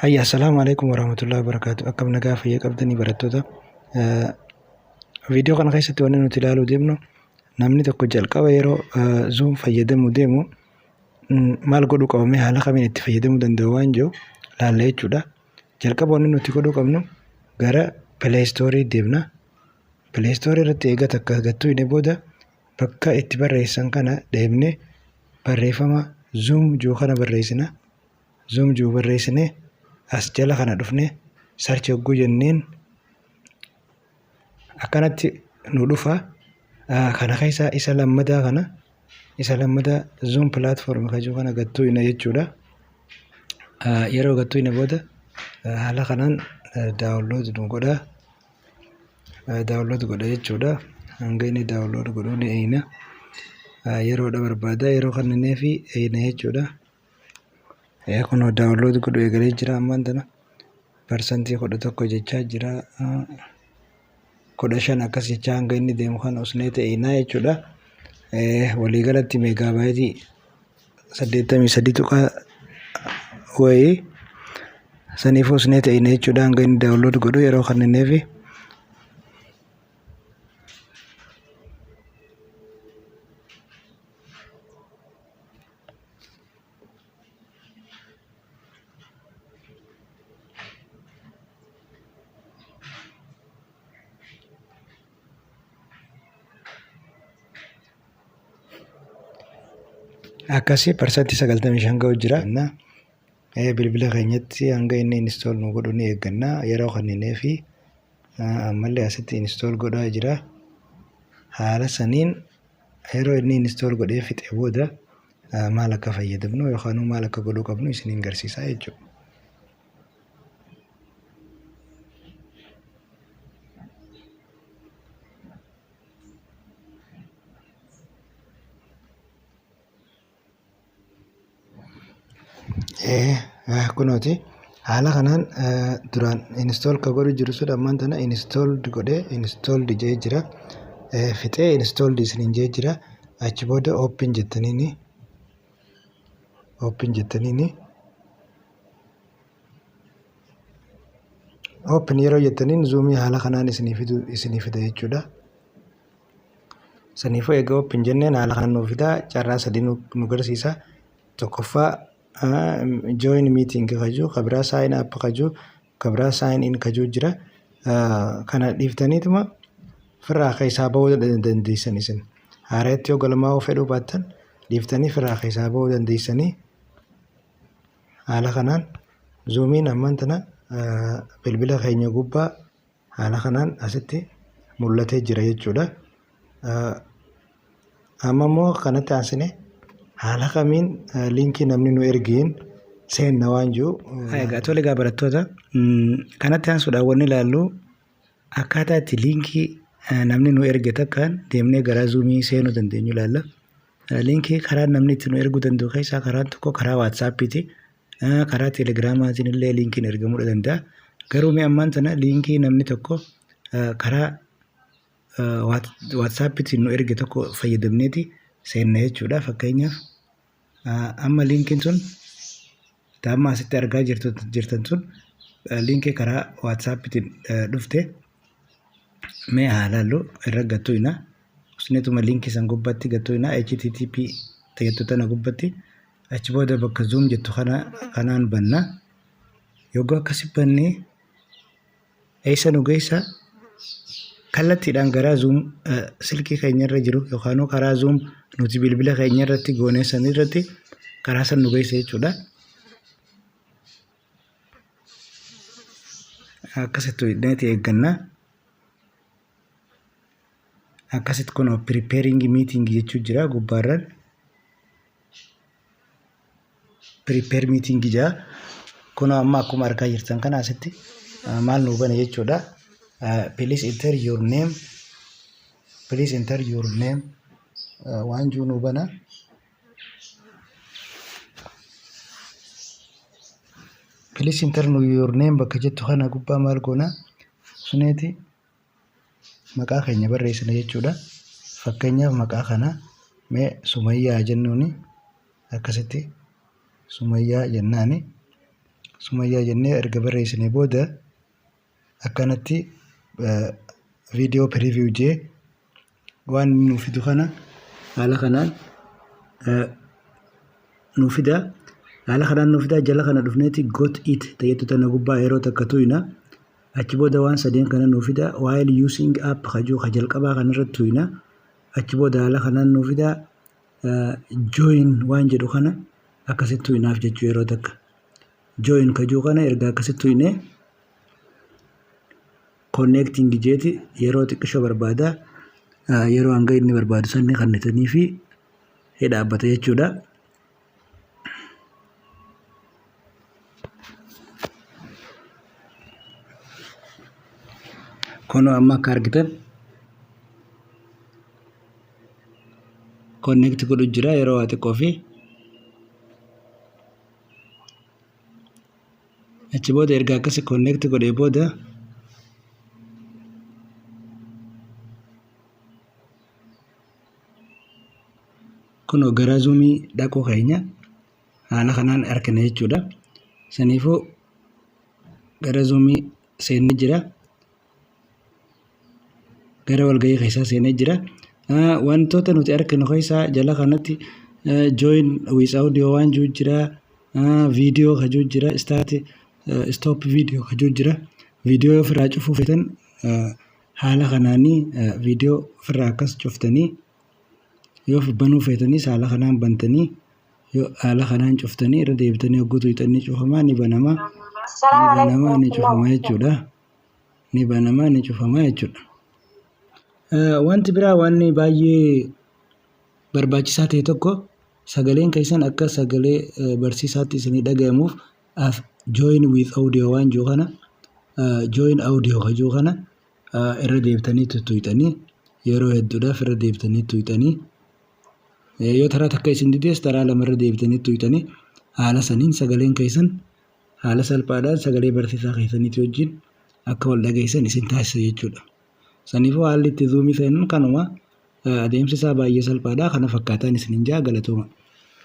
Hayya, assalaamu alaikum warahmatullahi wabarakatuh. Akkam nagaa fayyaa qabdanii, barattoota? Viidiyoo kana keessatti wanni nuti ilaaluu deemnu, namni tokko jalqaba yeroo Zoom fayyadamuu deemu maal godhuu qaba, mee haala kamiin itti fayyadamuu danda'u waan jiru laalla jechuudha. Jalqaba wanni nuti godhuu qabnu gara Play Store deemna. Play Store irratti eega takka gattuu hidhee booda, bakka itti barreessan kana deemnee barreeffama Zoom jiru kana barreessina. Zoom jiru barreessinee as jala kana dhufnee search hogguu jenneen akkanatti nu dhufa. Kana keessa isa lammataa kana, isa lammataa Zoom platform kan jiru kana gattuu hina jechuudha. Yeroo gattuu hina booda haala kanaan download nu godha. Download godha jechuudha. Hanga inni download godhuu ni eeyna. Yeroodha barbaada, yeroo kanneenii fi eeyna jechuudha. Kunoo download godhu eegalee jira. Ammaan tana 11% jechaa jira. 15 akkas jechaa hanga inni deemu kana usnee ta'eenaa jechuudha. Waliigalatti megabyte 83 tuqaa wayii. Saniifuu usnee ta'ina jechuudha hanga inni download godhu yeroo kanneneefi. Akkasii 95% ga'u jira. Bilbila keenyatti hanga inni install nu godhu ni eegganna. Yeroo kanneenii fi ammallee asitti install godhaa jira. Haala saniin yeroo inni install godhee fixe booda maal akka fayyadamnu yookaan maal akka godhuu qabnu isiniin garsiisaa jechuudha. Kunooti haala kanaan duraan install ka godhu jiru sun ammaan tana installed godhee installed jee jira. Fixee installed isiniin jee jira. Achi booda open jettaniini, open jettaniini. Open yeroo jettaniin Zoomii haala kanaan isinii fidu, isinii fida jechuudha. Saniifuu egaa open jenneen haala kanaan nuu fida. Carraa sadii nu garsiisa. Tokkoffaa join meeting kajuu, kabiraa sign up kajuu, kabiraa sign in kajuu jira. Kana dhiiftaniituma firraa keessaa bahuu dandeessan isin. Haareetti yoo galmaa'uu fedhuu baattan dhiiftanii firraa keessaa bahuu dandeessanii. Haala kanaan Zoomiin ammaan tana bilbila keenya gubbaa haala kanaan asitti mul'atee jira jechuudha. Amma immoo kanatti aansine haala kamiin liinkii namni nu ergeen seenna waan jiru. Egaa tole, egaa barattoota, kanatti aansuudhaan wanni ilaallu akkaataa itti liinkii namni nu erge takkaan deemnee gara Zoomii seenuu dandeenyu ilaalla. Liinkii karaa namni itti nu erguu danda'u keessaa karaan tokko karaa WhatsAppiiti. Karaa Telegramaatiin illee liinkiin ergamuu danda'a. Garuu mee ammaan tana liinkii namni tokko karaa WhatsAppiitiin nu erge tokko fayyadamneeti seenna jechuudha. Fakkeenyaaf amma liinkiin sun amma asitti argaa jirtan sun liinkii karaa WhatsAppiitiin dhufte. Mee haa ilaallu, irra gattuina. Usneetuma liinkii san gubbatti gattuina, HTTP jettu tana gubbatti. Achi booda bakka Zoom jettu kana kanaan banna. Yogguu akkasi bannee eessa nu geessa? Kallattiidhaan gara Zoom silkii keenya irra jiru yookaan karaa Zoom nuti bilbila keenya irratti goonee san irratti karaa san nu geessa jechuudha. Akkasitti hidhneeti eegganna. Akkasitti kun preparing meeting jechuu jira gubbaarran. Prepare meeting jira. Kun amma akkuma argaa jirtan kana asitti maal nu bane jechuudha. Please enter your name. Please enter your name waan jiru nu bana. Please enter your name bakka jettu kana gubbaa maal goona? Suneeti maqaa keenya barreessina jechuudha. Fakkeenyaaf maqaa kana mee Sumayyaa jennuuni. Akkasitti Sumayyaa jennaani. Sumayyaa jennee erga barreessinee booda akkanatti video preview jee waan inni nuu fidu kana haala kanaan nuu fida. Haala kanaan nuu fida jala kana dhufneeti got it tajettu tana gubbaa yeroo takka tuyna. Achi booda waan sadeen kana nuu fida while using app kajuu ka jalqabaa kanarratti tuyna. Achi booda haala kanaan nuu fida join waan jedhu kana akkasitti tuynaaf jechuu yeroo takka. Join kajuu kana erga akkasitti tuyne connecting jeeti yeroo xiqqishoo barbaada. Yeroo hanga inni barbaadu sanni kannitanii fi dhaabbata jechuudha. Kunoo amma akka argitan connect godhu jira yeroo waa xiqqoo fi achi booda erga akkasi connect godhee booda kunoo gara zuumii dhaquu keenya haala kanaan argina jechuudha. Saniifuu gara zuumii seennee jira. Gara walgahii keessaa seenee jira. Wantoota nuti arginu keessaa jala kanatti join with audio waan jiru jira. Viidiyoo kajuu jira. Start stop video kajuu jira. Viidiyoo ofirraa cufuu feetan haala kanaanii viidiyoo ofirraa akkas cuftanii yoo banuu feetanis haala kanaan bantanii yoo haala kanaan cuftanii irra deebitanii hogguu tuqxan ni cufamaa ni banamaa ni banamaa ni cufamaa jechuudha. Ni banamaa ni cufamaa jechuudha. Wanti biraa wanni baay'ee barbaachisaa ta'e tokko sagaleen keessan akka sagalee barsiisaatti isinii dhagayamuuf af join with audio waan jiru kana join audio ka jiru kana irra deebitanii tuttuqxanii yeroo hedduudhaaf irra deebitanii tuqxanii yoo taraa takka isin didees taraa lama irra deebitanii tuqxanii haala saniin sagaleen keessan haala salphaadhaan sagalee barsiisaa keessaniitii wajjin akka wal dhageessan isin taasisa jechuudha. Saniifuu haalli itti zuumii seenan kanuma adeemsi isaa baay'ee salphaadha. Kana fakkaataan isinin jaa galatooma.